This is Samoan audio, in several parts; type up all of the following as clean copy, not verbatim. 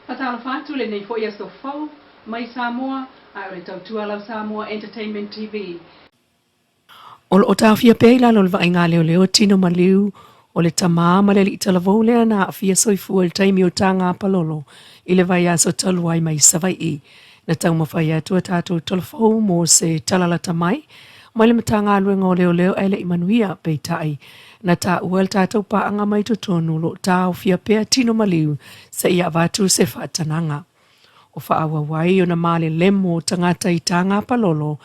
Faatalofa atu lenei foi aso fou mai Samoa ae o le tautua lau Samoa Entertainment TV. O lo o taofia pea i lalo o le vaaiga a leoleo Tino Maliu o le tama ma le alii talavou lea na aafia soifua i le taimi o taga palolo i le vaiaso talu ai mai Savaii. Na taumafai atu a tatou talafou mo se tala lata mai mai le Matagaluega o Leoleo ae le i manuia, peitai, na taua e le tatou paaga mai totonu o lo o taofia pea Tino Maliu seia avatu se faatanaga. O faaauau ai ona malelemo o tagata i taga palolo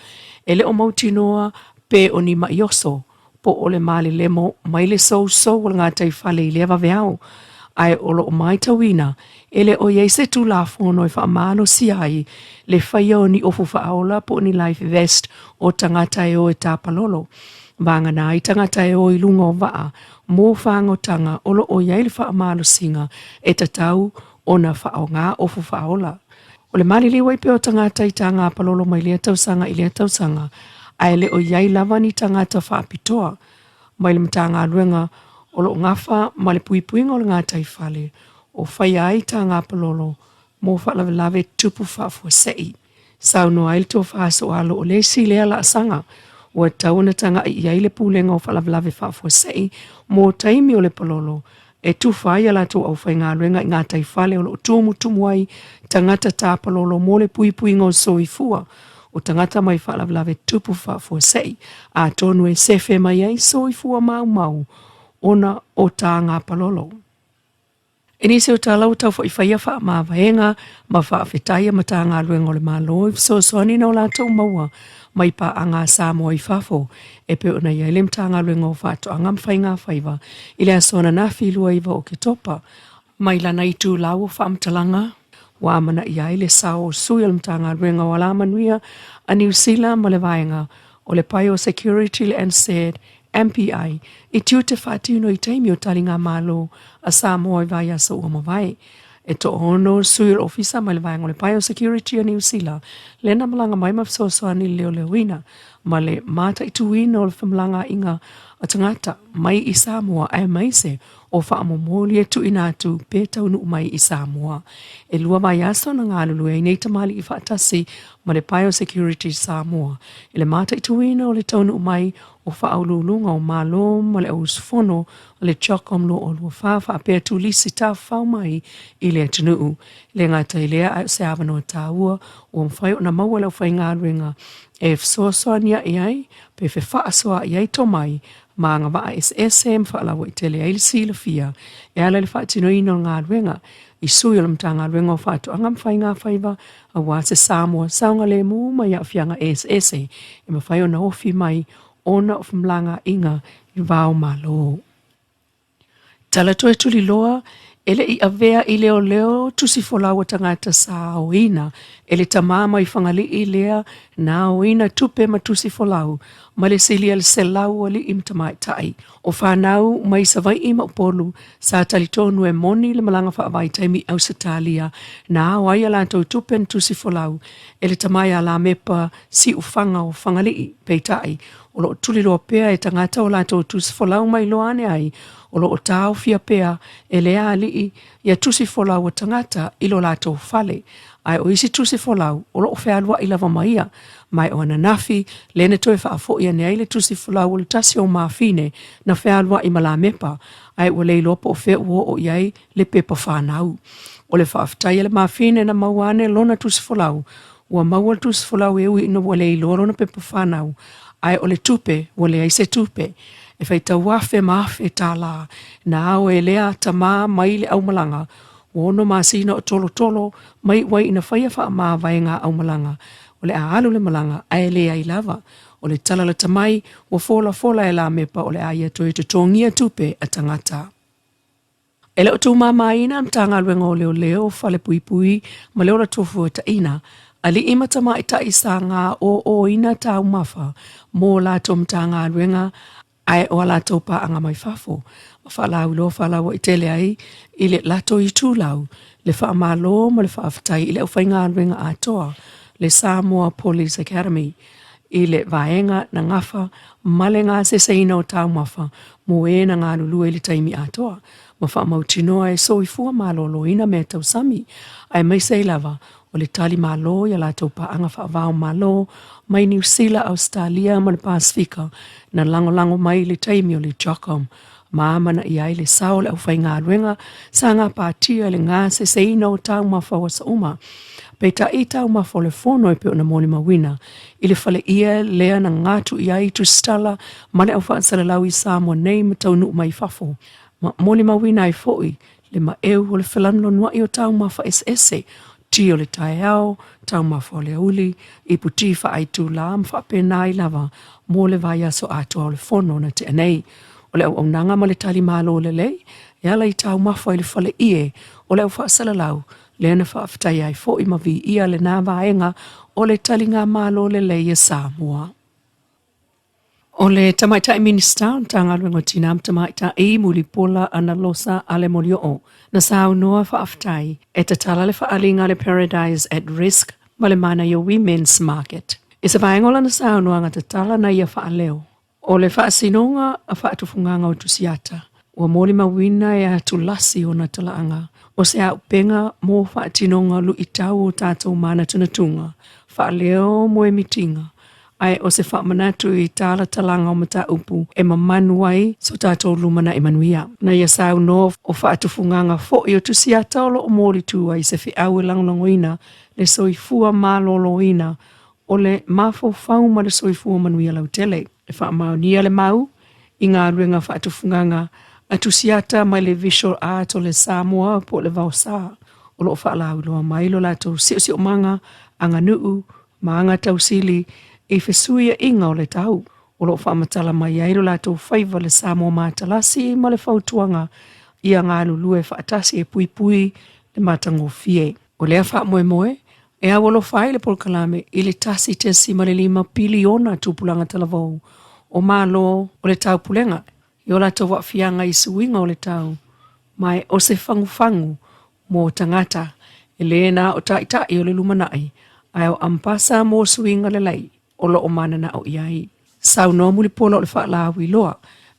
e le o mautinoa pe o ni maʻi oso po o le malelemo mai le sousou o le gataifale i lea vaveao, ae o lo o matauina e le o i ai se Tulafono e faamalosia ai le faia o ni ofu faaola po o ni life vest o tagata e o e tapalolo, vagana ai tagata e o i luga o vaa mo fagotaga o lo o i ai le faamalosiga e tatau ona faaaoga ofu faaola. O le maliliu ai pea o tagata i taga palolo mai lea tausaga i lea tausaga, ae le o i ai lava ni tagata faapitoa mai le Matagaluega o lo o gafa ma le puipuiga o le gataifale o faia ai taga palolo mo faalavelave tupu faafuasei. Saunoa ai le tofa soalo o le isi lea laasaga ua tatau ona tagai i ai le Pulega o Faalavelave Faafuasei mo taimi o le palolo e tufa ai a latou aufaigaluega i gataifale o lo o tumutumu ai tagata tapalolo mo le puipuiga o soifua o tagata mai faalavelave tupu faafuasei, atonu e sefe mai ai soifua maumau ona o taga palolo. I nisi o tala ua tau foi faia faamavaega ma faafetai a Matagaluega o le Malo i fesoasoani na o latou maua mai paaga a Samoa i fafo e pei ona i ai le Matagaluega o Faatoaga ma Faiga Faiva i le aso ananafi 29 o Oketopa mai lana itulau o faamatalaga ua amanaia ai le sao o sui o le Matagaluega o Alamanuia a Niu Sila ma le vaega o le Biosecurity le NZ MPI i tiute faatino i taimi o taligamalo a Samoa i vaiaso ua mavae. E toaono sui o le ofisa mai le vaega o le Biosecurity a Niu Sila lea na malaga mai ma fesoasoani i le leoleoina ma le mataituina o le femalagaaiga a tagata mai i Samoa aemaise o faamomoli e tuuina atu pe taunuu mai i Samoa. E lua vaiaso na galulue ai nei tamalii faatasi ma le Biosecurity Samoa i le mataituina o le taunuu mai o faauluuluga o Malo ma le auusufono o le CHOGM 2024 faapea turisi tafafao mai i le atunuu. E le gata i lea, ae o se avanoa taua ua mafai ona maua e le aufaigaluega e fesoasoani ae ai pe fefaasoaai ai tomai ma agavaa eseese ma faalauaitele ai le silafia e ala i le faatinoina o le galuega i sui o le Matagaluega o Faatoaga ma Faiga Faiva aua se Samoa saogalemu mai aafiaga eseese e mafai ona ofi mai ona o femalagaaiga i va o Malo. Tala toe tuliloa e le i avea i leoleo tusi folau a tagata sa aoina e le tama mai Fagalii lea na aoina tupe ma tusi folau ma le sili a le 100 alii ma tamaitai o fanau mai Savaii ma Upolu sa talitonu e moni le malaga faavaitaimi i Ausetalia na ao ai a latou tupe na tusi folau e le tama ia Lamepa Siufaga o Fagalii. Peitai, o lo o tuliloa pea e tagata o latou tusi folau mai loa ane ai o lo o taofia pea e lea alii ia tusi folau a tagata i lo latou fale, ae o isi tusi folau o lo o fealuai lava ma ia, ma e o ananafi lea na toe faafoi ane ai le tusi folau o le tasi o mafine na fealuai ma Lamepa, ae ua le iloa po o fea ua oo i ai le pepa fanau. O le faafetai a le mafine na maua ane lona tusi folau, ua maua le tusi folau e ui ina ua le iloa lona pepa fanau, ae o le tupe ua leai se tupe. E faitau afe ma afe tālā na ao e lea tama mai le aumalaga, ua ono masina o tolotolo mai uai ina faia faamavaega a aumalaga, o le a alu le malaga ae leai lava. O le tala lata mai, ua folafola e Lamepa o le a ia toe totogia tupe a tagata. E le o tūmāmāina le Matagaluega o Leoleo, Falepuipui ma le Ola Tofuataina, alii ma tamaitai sa gaoioina taumafa mō latou Matagaluega ae o a latou paaga mai fafo, ma faalauiloa faalauaitele ai i le latou itulau le faamalo ma le faafetai i le aufaigaluega atoa le Samoa Police Academy i le vaega na gafa ma le gaseseina o taumafa. mo e na galulue i le taimi atoa ma faamautinoa e soifua malōlōina mea tausami, aemaise ai lava o le tali malo i a latou paaga faava-o-Malo mai Niu Sila, Ausetalia ma le Pasefika na lagolago mai i le taimi o le CHOGM ma amanaia ai le sao o le aufaigaluega sa gapatia i le gaseseina o taumafa o aso uma. Peitai taumafa o le fono e pei ona molimauina i le faleie lea na gatu i ai tusitala ma le aufaasalalau i Samoa nei ma taunuu mai fafo, ma molimauina ai foi le maeu o le felanulanuai o taumafa eseese, ti o le taeao, taumafa o le aoauli, ipu ti faaitulā ma faapena ai lava mo le vaiaso atoa o le fono na tea nei. O le auaunaga ma le tali malo lelei e ala i taumafa i le faleie o le aufaasalalau lea na faafetaia ai foi ma viia lena vaega o le taligamalo lelei a Samoa. O le Tamaitai Minisita o le Matagaluega o Tina ma Tamaitai, Mulipola Analosa Ale Molioo, na saunoa faafetai e tatala le faaaliga a le Paradise at Risk ma le manaia Women's Market. I se vaega o lana saunoaga tatala na ia faaleo, o le faasinoga a faatufugaga o Tusiata, ua molimauina e atulasi ona talaaga o se auupega mo faatinoga luitau o tatou manatunatuga, faaleo moemitiga, ae o se faamanatu i talatalaga o mataupu e mamanu ai so tatou lumanai manuia. Na ia saunoa o faatufugaga foi o Tusiata o lo o molitu ai se feau e lagolagoina le soifua malōlōina o le mafaufau ma le soifua manuia lautele. E faamaonia le mau i galuega faatufugaga a Tusiata mai le Visual Art o le Samoa po o le Vaosa, o lo o faalauiloa mai lo latou siosiomaga, aganuu ma aga tausili i fesuiaiga o le tau, o lo o faamatala mai ai lo latou faiva le Samoa matalasi ma le fautuaga ia galulue faatasi e puipui le matagofie. O lea faamoemoe e aualofa ai le polokalame i le 1.5 piliona tupulaga talavou o Malo o le Taupulega i o latou aafiaga i suiga o le tau, ma o se fagufagu mo tagata e lē na o taitai o le lumanai ae o ampasa mo suiga lelei o lo o mananao i ai. Saunoa Mulipola o le faalauiloa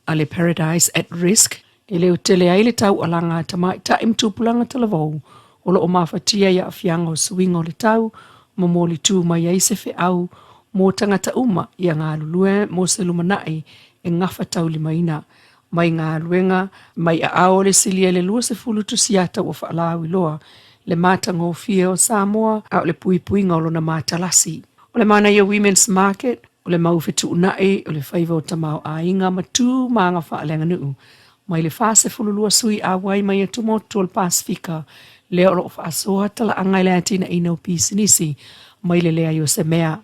a le Paradise at Risk e leotele ai le taualaga a tamaitai ma tupulaga talavou o lo o mafatia i aafiaga o suiga o le tau ma molitū mai ai se feau mo tagata uma ia galulue mo se lumanai e gafataulimaina mai galuega mai aao o le silia i le 20 tusiata ua faalauiloa le matagofie o Samoa a o le puipuiga o lona matalasi. O le manaia Women's Market, o le mau fetuunai o le faiva o tamaoaiga ma tu ma aga faaleaganuu mai le 42 sui auai mai atumotu o le Pasefika lea o lo o faasoa talaaga i le atinaeina o pisinisi mai le leai o se mea.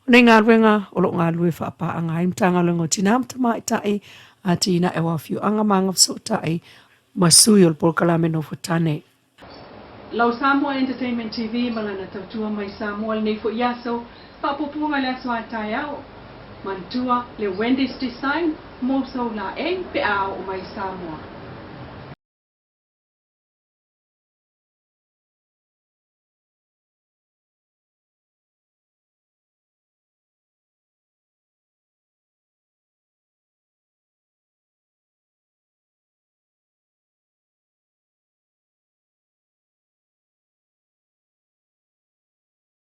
O nei galuega o lo o galulue faapaaga ai le Matagaluega o Tina ma Tamaitai, Atinae o Afioaga ma Agafesootai ma sui o le Polokalame Nofo Tane. Lau Samoa Entertainment TV ma lana tautua mai Samoa lenei foi aso, faapuapuaga i le aso a taeao. Manatua le Wendy's Design mo sou laei pe a oo mai Samoa.